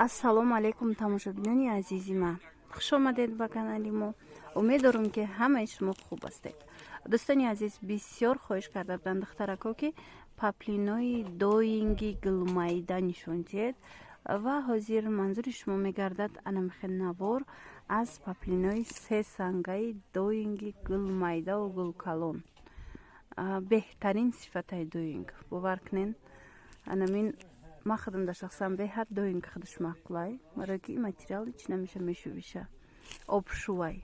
Ассалому алайкум, тамошобинони азизи ман, хуш омадед ба канали мо. Умед дорам, ки ҳамаи шумо хуб ҳастед. Дӯстони азиз, бисёр хоҳиш карда буданд духтарако, ки паплинои доинги гулмайда нишон диҳед ва ҳозир манзури шумо мегардад анамихел навор аз паплинои се сангаи доинги гулмайдаву гулкалон, беҳтарин сифатаи доинг. Бовар кунен, анамин ман худам дар шахсан беҳад доинг худаш маъқулай, барое ки ин материал ҳеч намеша, мешувиша, обшувай.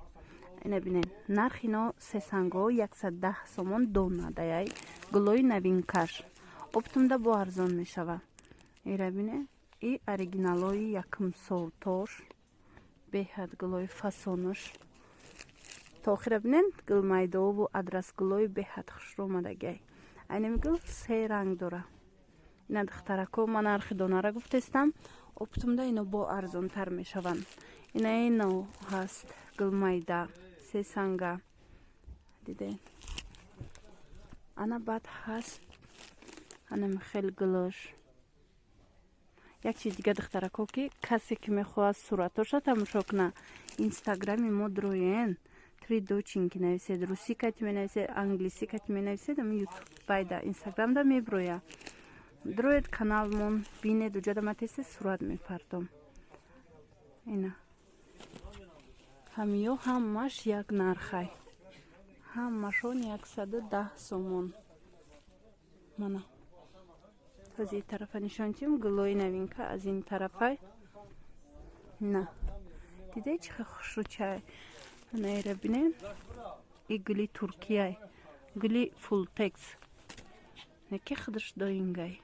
Ина бинед, нархи ино сесанго 110 сомон донадаяй. Гулои новинкаш оптом да бо арзон мешава. Ира бине, и оригиналои якум сортош, беҳад гулои фасонош. То охира бинед, гулмайдоову адрас гулои беҳад хушрӯ омадагиай. Айнами гул се ранг дора. Ина, духтарако, ман нархи донара гуфтестам, оптом да ино бо арзонтар мешаванд. Ина ино ҳаст гулмайда сесанга, дидед. Ана баъд ҳаст анами хел гулош. Як чиз дига, духтарако, ки касе ки мехоҳад суратоша тамошо куна, инстаграми мо дроен, три доченьки нависед, русӣ кати менависед, англисӣ кати менависед, ами ютуб байда, инстаграмда меброя. Дроед каналмон, бинед, уҷада ма тесе сурат мепартом. Ина ҳамиё ҳамаш як нархай, ҳамашон 110 сомон. Мана ҳозир тарафа нишон тиҳем, гулои новинка аз ин тарафай. На, дидай, чӣ хел хушрӯчай. Анаира бинед, и гули туркияй, гули фултекс, неки худаш доингай.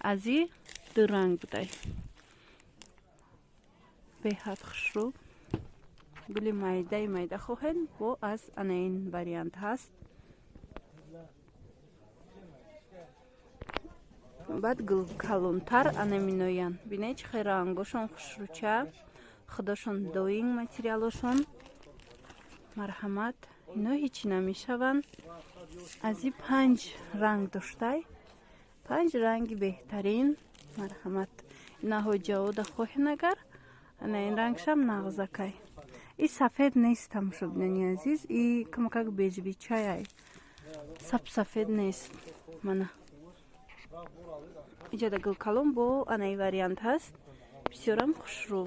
Аз и ду ранг будай, беҳад хушрӯ. Гули майдаи майда хоҳед, бо аз ана ин вариант ҳаст. Баъд гул калонтар ана миноянд. Бинед, чӣ хел рангошон хушрӯча, худошон доинг, материалошон. Марҳамат, ино ҳечи намешаванд. Аз и панҷ ранг доштай, панҷ ранги беҳтарин. Марҳамат, ина ҳоҷаода хоҳед агар, ана ин рангшам нағзакай. И сафед нест, тамошобинони азиз, и камакак бежевый чаяй, сапсафед нест. Мана иҷода гулкалон бо анаи вариант ҳаст, бисёрам хушрӯ.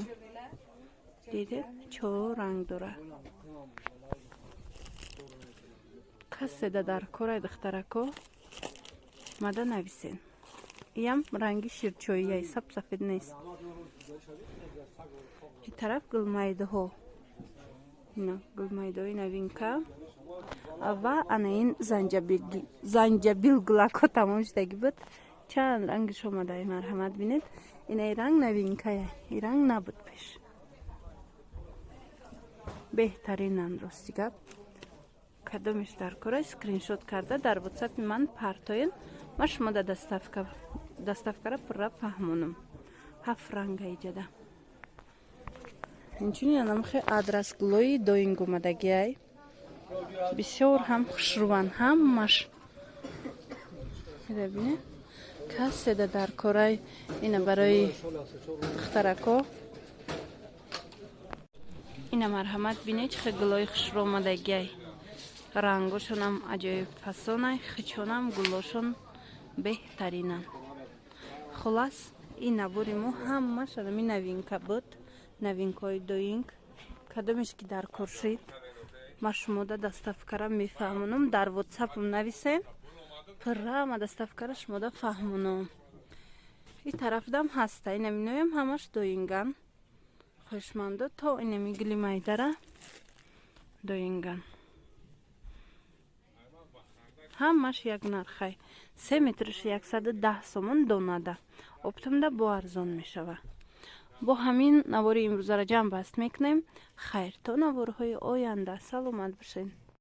Дидед, чор ранг дорад. Каседа дар корай, духтарако, мада нависен. Иям ранги ширчоияй, сапсафед нест. И тараф гулмайдаҳо, ина гулмайдаҳои новинка ва ана ин занҷабил гулако тамом шудагӣ буд, чанд рангиш омадай. Марҳамат, бинед, инаи ранг новинкая, и ранг набуд пеш. Беҳтаринанд, рости гап. Кадомеш дар кора, скриншот карда дар ватсапи ман партоен, ман шумо да доставкара пурра фаҳмонам. Ҳафт ранга иҷада. Инчунин анамхе адрасгулои доинг омадагиай, бисёр ҳам хушрӯванд ҳамаш. Бине, каседа дар корай, ина барои духтарако. Ина, марҳамат, бине, чӣ хел гулои хушрӯ омадагиай. Рангошонам аҷоиб фасонай, хичонам гулошон беҳтаринанд. Хулас, ин набори мо ҳамаш анами новинка буд, новинкаҳои доинг. Кадомеш ки дар кор шид, ман шумода доставкара мефаҳмонам. Дар ватсапам нависем, пурра ма доставкара шумода фаҳмонам. И тарафдам ҳаста, инаминоям ҳамаш доинган. Хоҳишмандо, то инами гули майдара доинган, ҳамаш як нархай. Се метрш 110 сомон донада, оптом да бо арзон мешавад. Бо ҳамин навори имрӯзаро ҷамъбаст мекунем. Хайр, то наворҳои оянда, саломат бошед.